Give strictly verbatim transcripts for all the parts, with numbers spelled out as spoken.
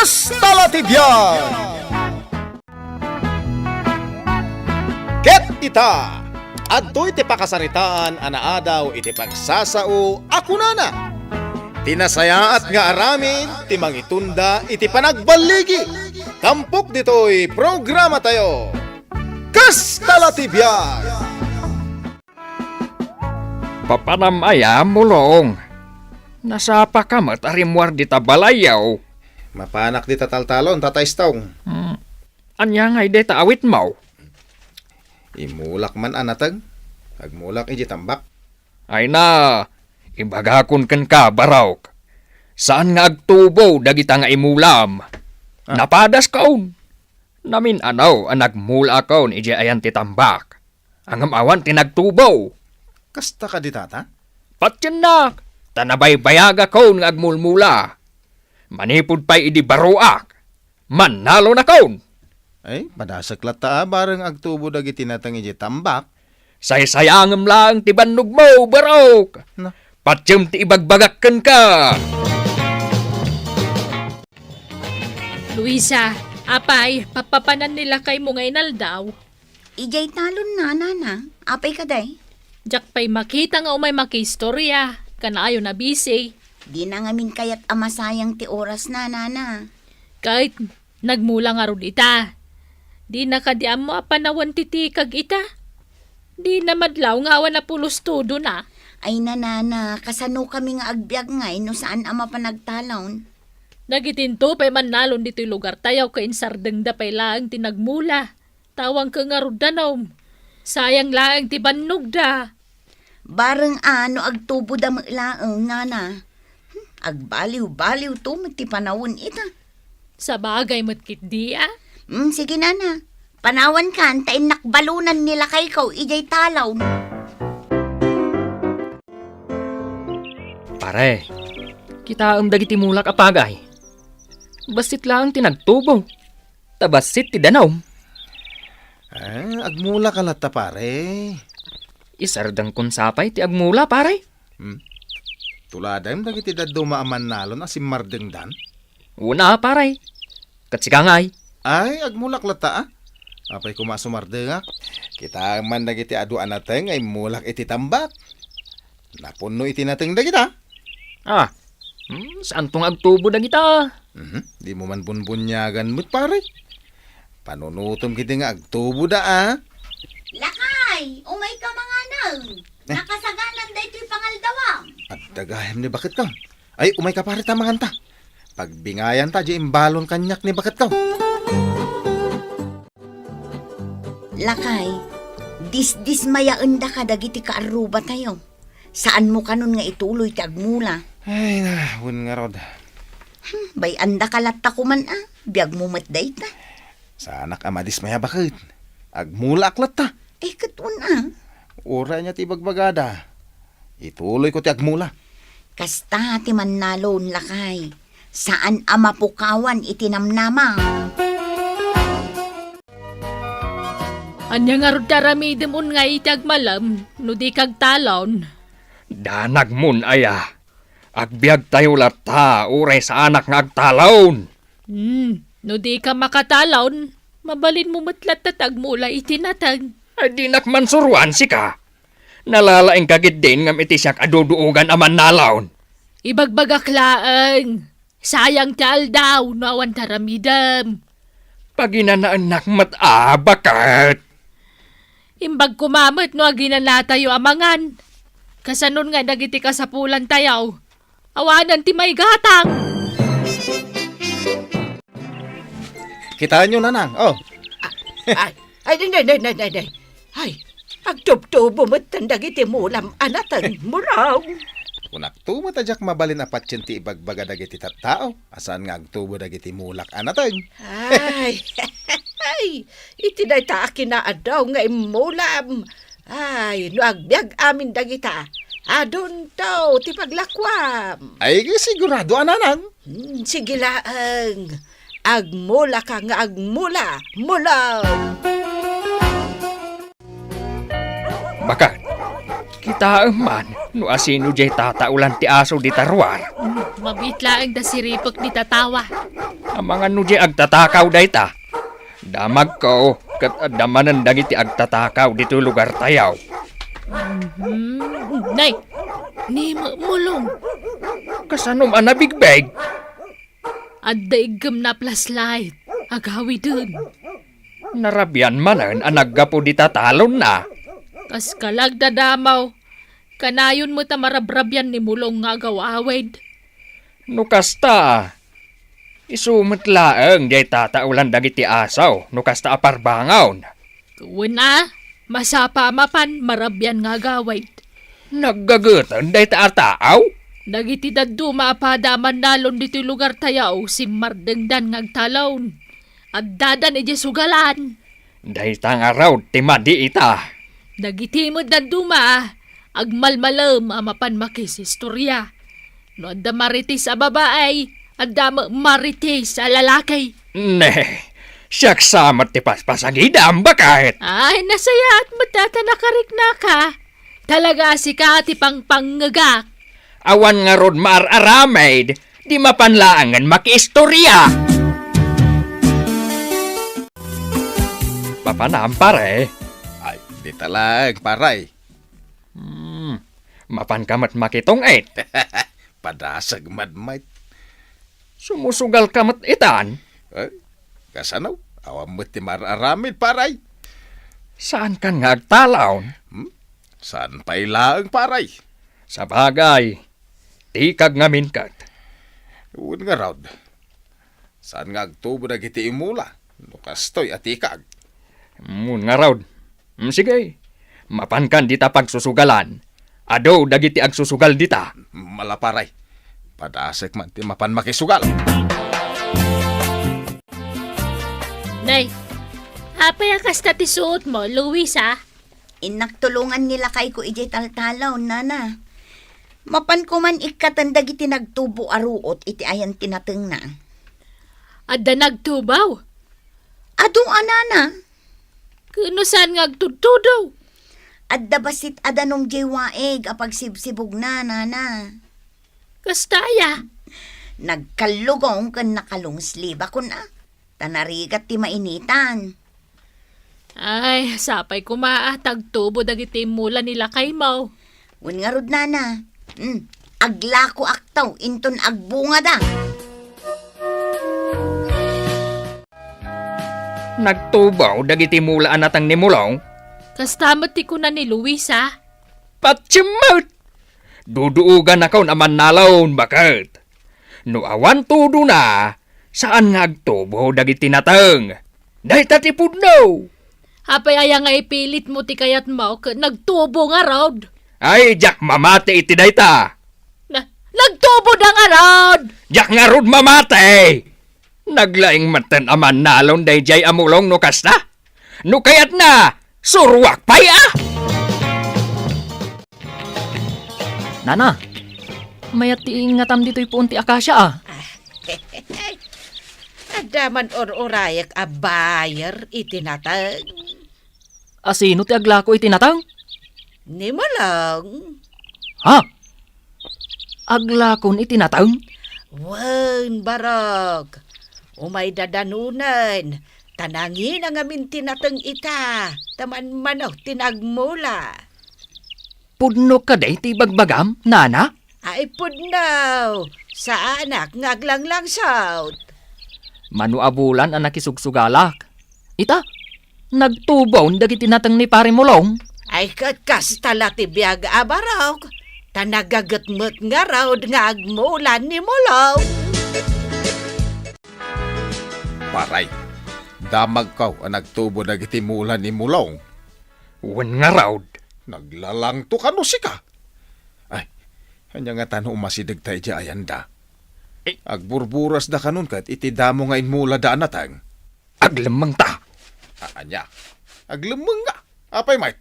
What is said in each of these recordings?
Kasta la ti biag! Ket ita, adtoy ti pakasaritaan a naadaw iti pagsasao a kunana, "Ti nasayaat nga aramid ti mangitunda iti panagballigi." Tampok ditoy programatayo, Kasta la ti biag! Papanam aya, Mulong? Nasapaka met a rimmuar dita balayyo. Mapanak dita taltalon, Tata Istong. Hmm. Ania ngay dayta awitmo? Immulak man a nateng. Agmulak idiay tambak. Ay na, ibagakon kenka, Barok. Saan nga agtubo dagita nga imulam. Ah. Napadaskon. Namin-anaw a nagmulakon idiay ayan ti tambak. Ngem awan ti nagtubo. Kasta kadi, Tata? Patiennak, ta nabaybayagakon nga agmulmula. Manipud pay idi baroak, mannalonakon. Ay, padasek latta a bareng agtubo dagiti nateng idiay tambak. Saysayangem laeng ti bannogmo, Barok. Na? Patiem ti ibagbagak kenka. Luisa, apay, papapanan ni lakaymo nga inaldaw? Idiay talon, Nana. Apay kadi? Diak pay makita nga umay makiistorya. Kanayon a busy. Dina ngamin kayat a masayang ti orasna, Nana. Ket nagmula ngarud ita. Dina kadi ammo a panawen ti tikag ita? Dina madlaw nga awan a pulos tudona. Ay, Nana, kasanokami nga agbiag ngay no saan a mapan agtalon? Dagitinto pay mannalon ditoy lugartayo ket insardengda pay laeng ti nagmula. Tawang ket ngarud danum. Sayang laeng ti bannogda. Bareng a no agtuboda met laeng, Nana. Hmm, agbaliw-baliwto met ti panawen ita. Sabagay met ketdi a. Hmm, sige, Nana. Panawankan ta innak balonan ni lakayko idiay talon. Pare, kitaem dagiti mulak a pagay. Bassit laeng ti nagtubo. Ta bassit ti danum. Ah, agmulaka latta, pare. Isardengkon sapay ti agmula, pare. Hmm. Tuladem dagiti dadduma a mannalon a simmardengdan? Una, pare. Ket sika ngay? Ay, agmulak latta, a. Apay koma a sumardengak? Kitaem man dagiti adu a nateng nga immulak iti tambak. Napunno iti nateng dagita. Ah, hmm, saanto nga agtubo dagita? Mhm, dimo man bunbuniagan met, pare. Panunotem ketdi nga agtuboda, a. Lakay, umayka manganem. Eh. Nakasaganan daytoy pangaldawam. Adda gayam ni baketko. Ay, umayka, pare, ta manganta. Pagbingayanta diay imbalon kaniak ni baketko. Lakay, disdismayaendaka dagiti kaarrubatayo. Saanmo kanon nga ituloy ti agmula. Ay, na, wen ngarud. Hmm, bay-andaka latta koman a, biagmo met dayta. Saanak a madismaya baket. Agmulaak latta. Eh, ket wen a. Uray ania ti ibagbagada. Ituloyko ti agmula. Kasta ti mannalon, lakay. Saan a mapukawan iti namnama. Ania ngarud ti aramidem wen ngay iti agmalem no dika agtalon? Danagmon aya. Agbiagtayo latta uray saanak nga agtalon. Hmm, no dika makatalon, mabalinmo met latta ti agmula iti nateng. Ay, dinak mansuroan sika. Nalalaingka ketdin ngem iti siak a duduogan a mannalon. Ibagbagak laeng, sayang ti aldaw no awan ti aramidem. Paginanaennak met a, baket. Imbag koma met no aginanatayo a mangan. Kasanon nga dagiti kasapulantayo? Awanen ti maigatang. Kitaenyo, Nanang. Oh. Ah, ay, ay, day, day, day, day, day. Ay, agtubtubo metten dagiti mulam a nateng, Mulong. Kunak to met a diak mabalin a patien ti ibagbaga dagiti tattao a saan nga agtubo dagiti mulak a nateng. Ay, ay, iti dayta a kinaadu nga immulam. Ay, no agbiag amin dagita, adunto ti paglakuam. Ay, sigurado a, Nanang. Hmm, sige laeng. Agmulaka nga agmula, Mulong. Baket, Kitaem man no asino diay tataulan ti aso dita ruar. Mabiit laeng ta siripek dita tawa. Amangan no diay agtatakaw dayta. Damagko ket adda manen dagiti agtatakaw ditoy lugartayo. Mhm. Nay, ni Mu-, Mulong. Kasanom a nabigbeg? Adda iggemna a flashlight. Agawiden. Narabian manen a naggapu dita talonna. Kas ka la agdadamaw, kanayon met a marabrabian ni Mulong nga agaw-awid. No kasta, isu met laeng diay tataulan dagiti aso no kasta a parbangon. Wen a, masapa a mapan marabian nga agawid. Naggageten dayta a taaw? Dagiti dadduma a pada a mannalon ditoy lugartayo, simmardengdan nga agtalon. Addadan idiay sugalan. Dayta ngarud ti madi ita. Dagiti met dadduma, agmalmalem a mapan makisistoria. No adda marites a babai, adda met marites a lalaki. Ne, siak sa met ti paspasagidam, baket. Ay, nasayaat met ta nakariknaka. Talaga a sika ti pangpangngegak. Awan ngarud maar-aramid, di mapan laengen makiistoria. Papanam, pare? Ay, dita laeng, paray. Hmm, mapanka met makitungit. Padasag madmait. Sumusugalka met itan? Eh, kasano? Awan met ti maar-aramid, paray. Saankan nga agtalon? Hmm? Saan pay laeng, paray? Sabagay, tikag ngamin ket. Wen ngarud. Saan nga agtubo dagiti imula no kastoy a tikag? Wen ngarud. Mm, sige. Mapankan dita pagsusugalan. Adu dagiti agsusugal dita. Mala, paray. Padasek man ti mapan makisugal. Nay, apay a kasta ti suotmo, Luisa? Innak tulongan ni lakayko idiay taltalon, nana. Mapanko man ikkaten dagiti nagtubo a ruot iti ayan ti natengna. Adda nagtubo? Adu a, nana. Ken no saan nga agtudtudo? Adda bassit a danum diay waig a pagsibsibugna, nana. Kasta aya? Nagkallugong ken nakalungsliba, kuna. Ta narigat ti mainitan. Ay, sapay koma a tagtubo dagiti immula ni lakaymo. Wen ngarud, nana. Hmm, aglakoakto inton agbungada. Nagtubo dagiti mula a nateng ni Mulong? Kasta met ti kuna ni Luisa. Patiem met! Duduoganakon a mannalon, baket. No awan tudona, saan nga agtubo dagiti nateng. Dayta ti pudno. Apay aya nga ipilitmo ti kayatmo ket nagtubo ngarud? Ay, diak mamati iti dayta. Na, nagtubo da ngarud! Diak ngarud mamati! Naglaing metten a mannalon daydiay a Mulong no kasta? No kayatna, suruak pay a! Nana, mayat ti ingatam ditoy puon ti akasia a. Adda man ur-urayek a buyer iti nateng. Asino ti aglako iti nateng? Ni Mulong. Ha? Aglakon iti nateng? Wen, barok. Umayda danonen, ta nangina ngamin ti nateng ita, ta manmano ti nagmula. Pudno kadi ti ibagbagam, nana? Ay, pudno. Saanak nga aglanglangsot. Mano a bulan a nakisugsugalak. Ita, nagtubon dagiti nateng ni Pare Mulong. Ay, ket kasta la ti biag a barok, ta nagaget met ngarud nga agmula ni Mulong. Paray, damagko a nagtubo dagiti mula ni Mulong. Wen ngarud. Naglalangto kano sika? Ay, ania ngata no umasidegta idiay ayanda? Eh. Agburburasda kanon ket iti damo nga inmulada a nateng. Aglemmengta. A-, ania? Aglemmeng nga? Apay met?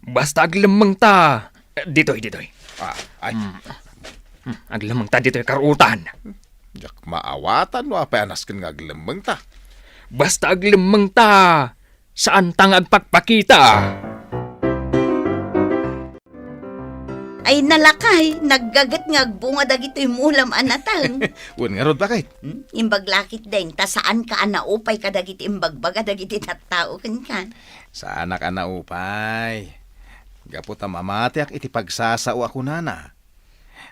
Basta aglemmengta. Eh, ditoy, ditoy. Ah, ay. Hmm. Hmm, aglemmengta ditoy karuotan. Diak maawatan no apay a nasken nga aglemmengta. Basta aglemmengta. Saanta nga agpakpakita. Ay, nalakay, naggaget nga agbunga dagitoy mulam a nateng. Wen ngarud, bakit? Hmm? Imbag la ketdin, ta saanka a naupay kadagiti imbagbaga dagiti tattao kenka. Saanak a naupay. Gapu ta mamatiak iti pagsasao a kunana,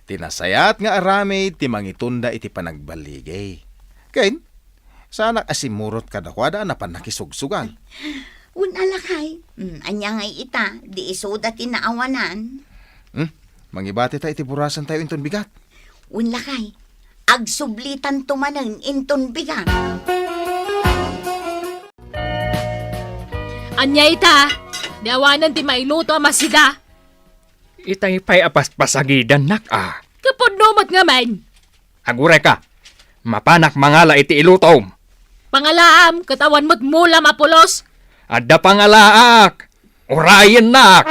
"Ti nasayaat nga aramid ti mangitunda iti panagballigi." Ken, saanak a simmurot kadakuada a napan nakisugsugal. Wen a lakay. Hmm, ania ngay ita, di isuda ti naawanan? Hmm? Mangibatita iti burasentayo inton bigat. Wen lakay, agsublitanto manen inton bigat. Ania ita, di awanen ti mailuto a masida? Itay pay a paspasagidannak a. Kapudno met ngamin. Agurayka, mapanak mangala iti ilutom. Pangalaam, ket awan met mulam a pulos. Adda pangalaak, urayennak.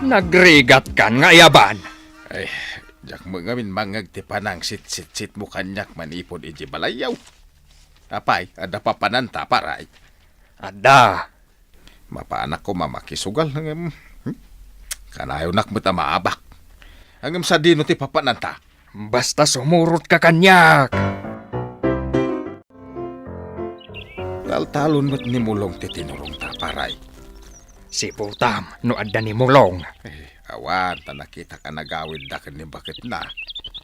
Nagrigatkan nga ayaban. Ay, diak met ngamin mangngeg ti panangsitsitsitmo kaniak manipud idiay balayyo. Apay, adda papananta, paray? Adda. Mapanak koma makisugal, ngem, hmm? Kanayonak met a maabak. Ngem sadino ti papananta? Basta sumurotka kaniak. Taltalon met ni Mulong ti tinurongta, paray. Siputam no adda ni Mulong. Eh, awan, ta nakitak a nagawidda ken ni baketna.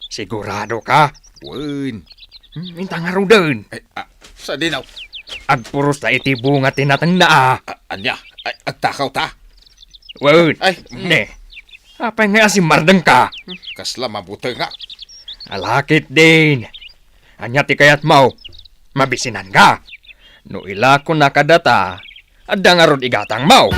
Sigurado ka? Wen. Hmm, inta ngaruden. Eh, ah, sadino? Agpuros ta iti bunga ti natengna a. A-, ania? Ay, agtakaw ta? Wen. Ay, mm. Ne. Apay nga asimmardeng ka? Hmm, kasla mabutengak. Alakit din. Ania ti kayatmo? Mabisinan ka? No ilako na kadata, adda ngarud igatangmo.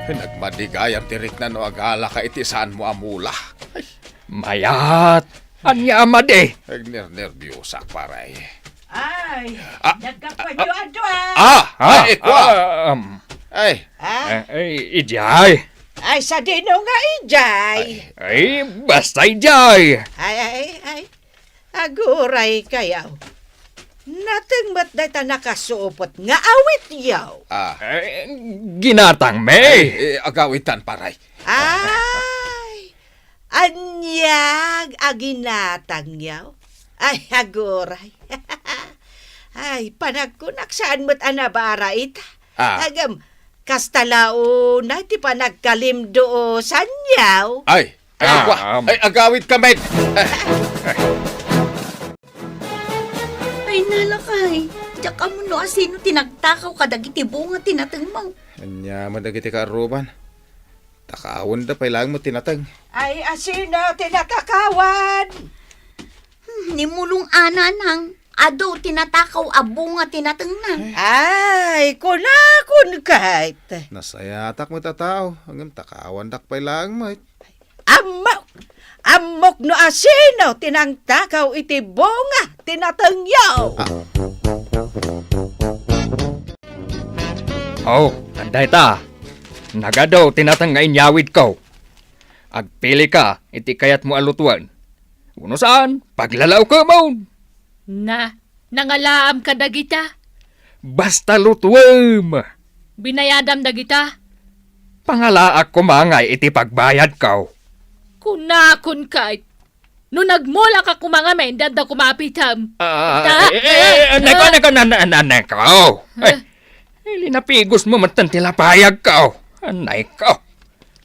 Nagmadi gayam ti rikna no agala ka iti saanmo a mula. Ay. Mayat! Ania a madi? Agnernerbiosak, paray. Ay, ah, nagkapuayo a dua. Ah, ah, ay, ikua. Ah, um, ay. Ah? Eh, eh, idiay. Ay, sadino nga idiay? Ay, ay, basta idiay. Ay, ay, ay. Aguray kayaw. Nateng met dayta nakasupot nga awityaw. Ah. Eh, ginatang mi. Ay, eh, agawitan, paray. Ay, aniag a ginatangyaw? Ay, aguray. Ay, panagkunak saan met a nabara ita. Ah. Agam, kasta la unay ti panagkalimduosanyaw. Ay, ay, ah, agwa. Um. Ay, agawid ka, men. Ay, nalakay. Diak ammo no asino ti nagtakaw kadagiti bunga ti natengmo. Ania man dagiti kaaruban? Takawenda pay laeng met ti nateng. Ay, asino ti natakawan? Hmm, ni Mulong a Nanang, adu ti natakaw a bunga ti natengna. Ay, kunakon ket. Nasayatak met a tao, ngem takawandak pay laeng met. Ammok! Ammok no asino ti nangtakaw iti bunga ti natengyo! Ah. Oh, adda ita. Nagadu ti nateng nga inyawidko. Agpili ka iti kayatmo a lutoen. Wenno saan, paglalaokemon. Na, nangalaam kadagita? Basta lutuem. Binayadam dagita? Pangalaak koma ngay iti pagbayadko. Kunakon ket, no nagmulaka koma ngamin, adda koma apitem. Ah, ta-, eh, eh, eh, eh, neko, ah, neko, na, na, na, neko. Eh, eh, linapigosmo metten ti lapayagko. Anay ko.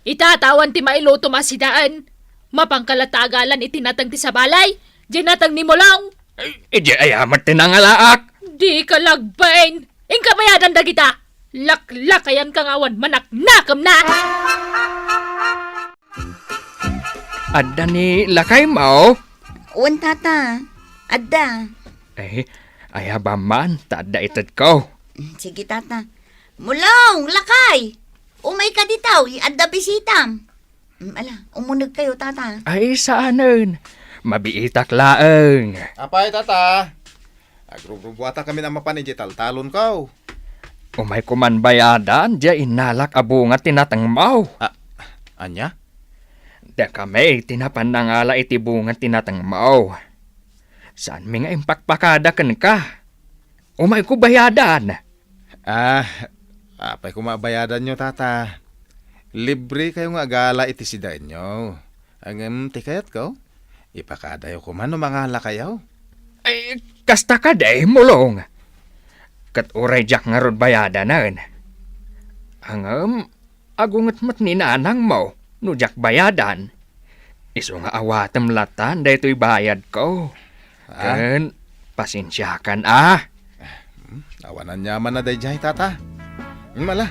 Ita, ta awan ti mailutom a sidaen. Mapanka latta agalan iti nateng ti sabali, diay nateng ni Mulong. Ay, idiay aya met ti nangalaak. Dika lagbain. Inka bayadan dagita. Laklakayanka nga awan manaknakemna. Adda ni lakaymo? Wen, tata. Adda. Eh, ayabam man, ta adda itedko. Sige, tata. Mulong, lakay! Umayka ditoy, adda bisitam. Mm, ala, umunegkayo, tata. Ay, saanen. Mabiitak laeng. Apay, tata? Agrubrubuatakami a mapan idiay taltalonko. Umayko man bayadan diay innalak a bunga ti natengmo. Ah, ania? Dakami ti napan nangala iti bunga ti natengmo. Saanmi nga impakpakada kenka. Umayko bayadan. Ah, Apay koma a bayadanyo, tata? Libre kayo nga agala iti sidaenyo. Ngem ti kayatko, ipakadayo koma no mangalakayo. Ay, kasta kadi, Mulong. Ket uray diak ngarud bayadanen. Ngem, agunget met ni nanangmo no diak bayadan. Isu nga awatem latan daytoy bayadko. Ah? Ken, pasensiakan a. Hmm, awan aniamanna daydiay, tata. Mala,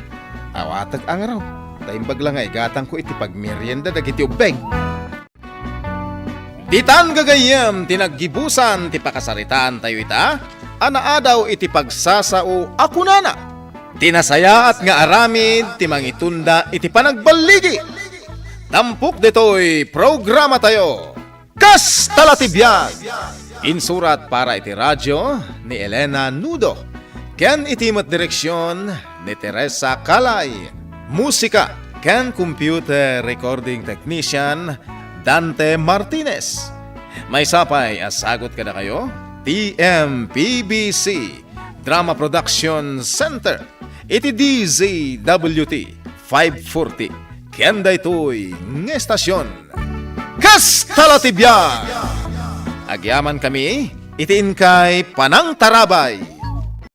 awatek a ngarud. Ta imbag la nga igatangko iti pagmerienda dagiti ubbing. Ditan gagayyem ti naggibusan ti pakasaritaan tayo ita, a naadaw iti pagsasao a kunana, "Ti nasayaat nga aramid ti mangitunda iti panagballigi." Tampok ditoy programa tayo. Kasta la ti biag! Insurat para iti radyo ni Elena Nudo, ken iti met direksion ni Teresa Calay. Musika ken computer recording technician, Dante Martinez. Maysa pay a sagut kadakayo, T M P B C Drama Production Center, iti D Z W T five forty, ken daytoy nga estasion. Kasta la ti biag! Agyamankami iti inkay panangtarabay.